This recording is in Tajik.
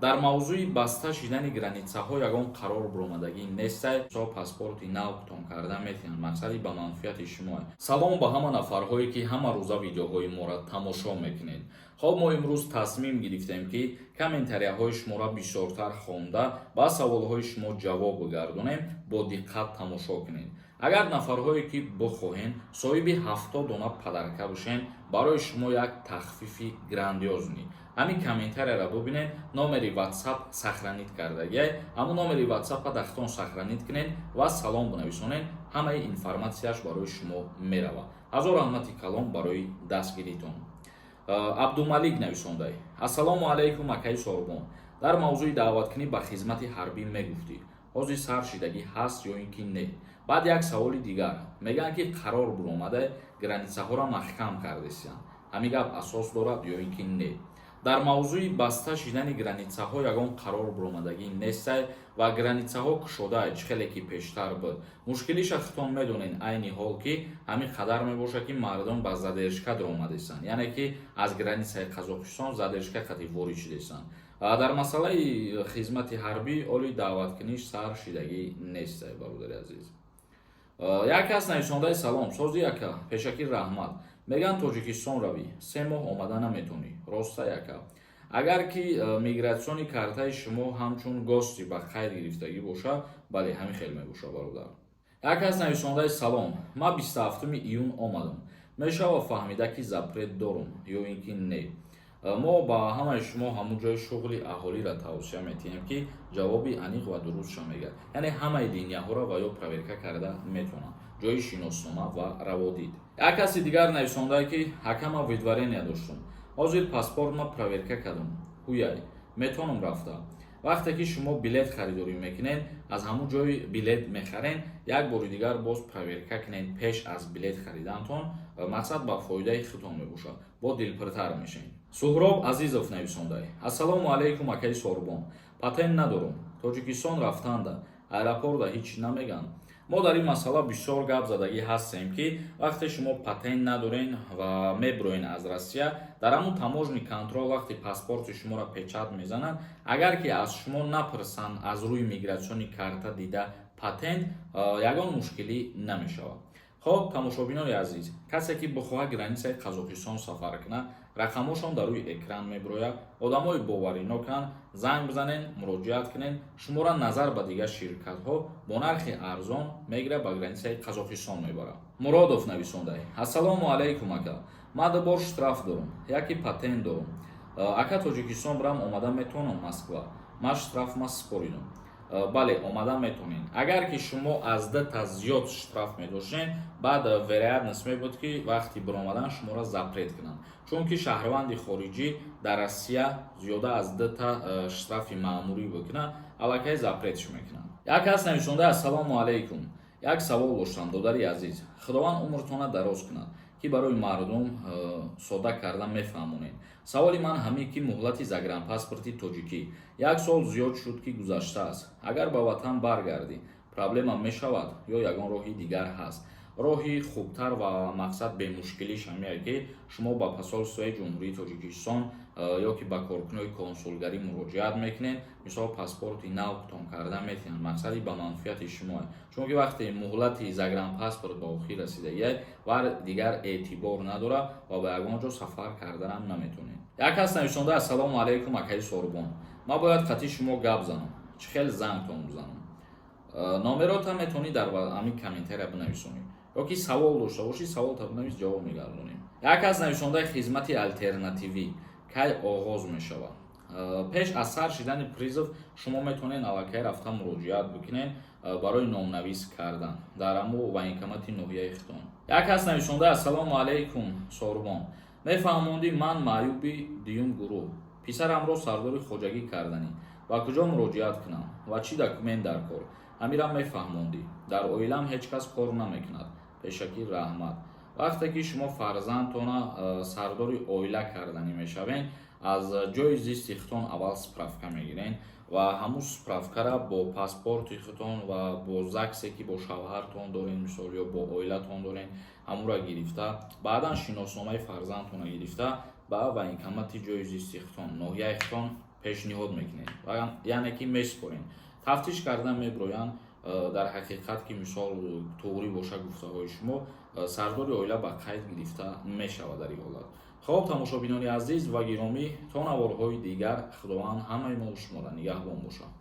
Дар мавзӯи баста шидани границаҳо ягон қарор буромадагӣ нестай. Со паспорти нав кутон карда метиҳанд, мақсади ба манфиати шумо. Салом ба ҳама нафарҳое, ки ҳама рӯза видеоҳои моро тамошо мекунед. Хоб, мо имрӯз тасмим гирифтем, ки комментарияҳои шуморо бисёртар хонда, ба саволҳои шумо ҷавоб бигардонем. Бо диққат тамошо кунед. Агар нафарҳое, ки бихоҳен соҳиби 70 дона подарка бошен, барои шумо як тахфифи грандиозный. Ҳамин комментарияро бубинед, номери WhatsApp сохранить кардагиай. Ҳамун номери WhatsApp-а дахтон сохранить кунед ва салом бинависонед, ҳамаи информатсияш барои шумо меравад. Ҳазор раҳмати калон барои дастгиритон. Абдумалик нависондай: «Ассалому алайкум, акаи Сорбон. Дар мавзӯи даъваткунӣ ба хизмати ҳарбӣ мегуфтӣ, ҳозир сар шидагӣ ҳаст ё ин ки не? Баъд як саволи дигар: мегӯянд, ки қарор буромада, границаҳоро маҳкам кардесиянд. Ҳамин гап асос дорад ё ин ки не?» Дар мавзӯи баста шидани границаҳо ягон қарор буромадагӣ нестай ва границаҳо кушода, чӣ хеле ки пештар буд. Мушкилиша худтон медонед, айни ҳол ки ҳамин қадар мебошад, ки мардум ба задержка даромадесанд, яъне ки аз границаи Қазоқистон задержка қати ворид шудесанд. Дар масъалаи хизмати ҳарбӣ оли даъваткуниш сар шидагӣ нестай, бародари азиз. Як кас нависондаи: «Салом, сози яка, пешакӣ раҳмат. Мегӯянд, Тоҷикистон равӣ, 3 моҳ омада наметонӣ, роста, яка?» Агар ки миграционный картаи шумо ҳамчун гости ба қайд гирифтагӣ бошад, бале, ҳамин хел мебошад, бародар. Як кас нависондаи: «Салом, ман 27 июн омадам, мешава фаҳмида, ки запрет дорум ё ин ки не?» Мо ба ҳамаи шумо ҳамун ҷои шуғли аҳолиро тавсия метиҳем, ки ҷавоби аниқ ва дурустша мегӯяд, яъне ҳамаи линияҳоро ва ё проверка карда метавонанд, ҷои шиноснома ва раводид. Як каси дигар нависондае, ки ҳакама выдворения доштум, ҳозир паспортма проверка кардам, ҳуяй, метавонам рафта?» Вақте ки шумо билет харидорӣ мекунед, аз ҳамун ҷои билет мехарен, як бори дигар боз проверка кунед пеш аз билет харидантон. Мақсад ба фоидаи худтон мебошад, бо дилпуртар мешавед. Суҳроб Азизов нависондай: «Ассалому алайкум, акаи Сорбон. Патент надорум, Тоҷикистон рафтанда аэропорта ҳеҷ намегӯянд?» Мо дар ин масъала бисёр гап задагӣ ҳастем, ки вақте шумо патент надорен ва мебироен аз Россия, дар ҳамун таможенный контроль вақте паспорти шуморо печать мезананд, агар ки аз шумо напурсанд, аз рӯи миграционный карта дида патент, ягон мушкилӣ намешавад. Хоб, тамошобинони азиз, касе ки бихоҳад границаи Қазоқистон сафар кунад, рақамҳошон дар рӯи экран мебирояд. Одамои бовариноканд, занг бизанен, муроҷиат кунед. Шуморо назар ба дигар ширкатҳо бо нархи арзон мегирад, ба границаи Қазоқистон мебарад. Муродов нависондай: «Ассалому алайкум, ака. Ман ду бор штраф дорум, яке патент дорум. Ака, Тоҷикистон бирам, омада метавонам Москва? Ман штрафма супоридам». Бале, омада метавонед. Агар ки шумо аз дута зиёд штраф медоштед, баъд вероятность мебуд, ки вақти биромадан шуморо запрет кунанд, чунки шаҳрванди хориҷӣ дар Россия зиёда аз дута штрафи маъмурӣ бикунад, аллакай запретш мекунанд. Як кас нависонда: «Ассалому алайкум, як савол доштам, додари азиз. Худованд умртона дароз кунад, ки барои мардум содда карда мефаҳмонед. Саволи ман ҳамин, ки муҳлати загранпаспорти тоҷикӣ як сол зиёд шуд, ки гузаштааст. Агар ба ватан баргардӣ, проблема мешавад ё ягон роҳи дигар ҳаст?» Роҳи хубтар ва мақсад бемушкилиш ҳамие, ки шумо ба посольствои Ҷумҳурии Тоҷикистон ё ки ба коркунои консулгарӣ муроҷиат мекунед. Мисол, паспорти нав кутон карда метиҳанд. Мақсади ба манфиати шумо, чунки вақте муҳлати загранпаспорт ба охир расидагиай, вар дигар эътибор надорад ва ба ягон ҷо сафар карданам наметавонед. Як кас нависонда: «Ассалому алайкум, акаи Сорбон. Ман бояд қатъи шумо гап занам, чӣ хел зангтон бизанам?» Номерота метавонӣ дар ҳамин комментария бинависонӣ ё ки савол дошта бошӣ, саволта бинавис, ҷавоб мегардонем. Як кас нависондаи: «Хизмати алтернативӣ кай оғоз мешавад?» Пеш аз сар шидани призыв шумо метавонед аллакай рафта муроҷиат бикунед барои номнавис кардан дар ҳаму военкомати ноҳияи хитон. Як кас нависонда: «Ассалому алайкум, Сорбон. Мефаҳмондӣ, ман маъюби дуюм гурӯҳ, писарамро сардори хоҷагӣ карданӣ, ба куҷо муроҷиат кунам ва чӣ документ дар кор? Ҳамирам мефаҳмондӣ. Дар оилам ҳеҷ кас кор намекунад. Пешакӣ раҳмат». Вақте ки шумо фарзандтона сардори оила карданӣ мешавед, аз ҷои зисти худтон аввал справка мегирен ва ҳамун справкара бо паспорти худтон ва бо ЗАГСе, ки бо шавҳартон дорен, мисол, ё бо оилатон дорен, ҳамура гирифта, баъдан шиносномаи фарзандтона гирифта, ба военкомати ҷои зисти худтон, ноҳияи худтон. пешниҳод мекунед, яъне ки месупорем, тафтиш карда мебироянд. Дар ҳақиқат ки, мисол, туғрӣ боша гуфтаҳои шумо, сардори оила ба қайд гирифта мешавад дар ин ҳолат. Хоб, тамошобинони азиз ва гиромӣ, то наворҳои дигар Худованд ҳамаи мо шуморо нигаҳбон бошад.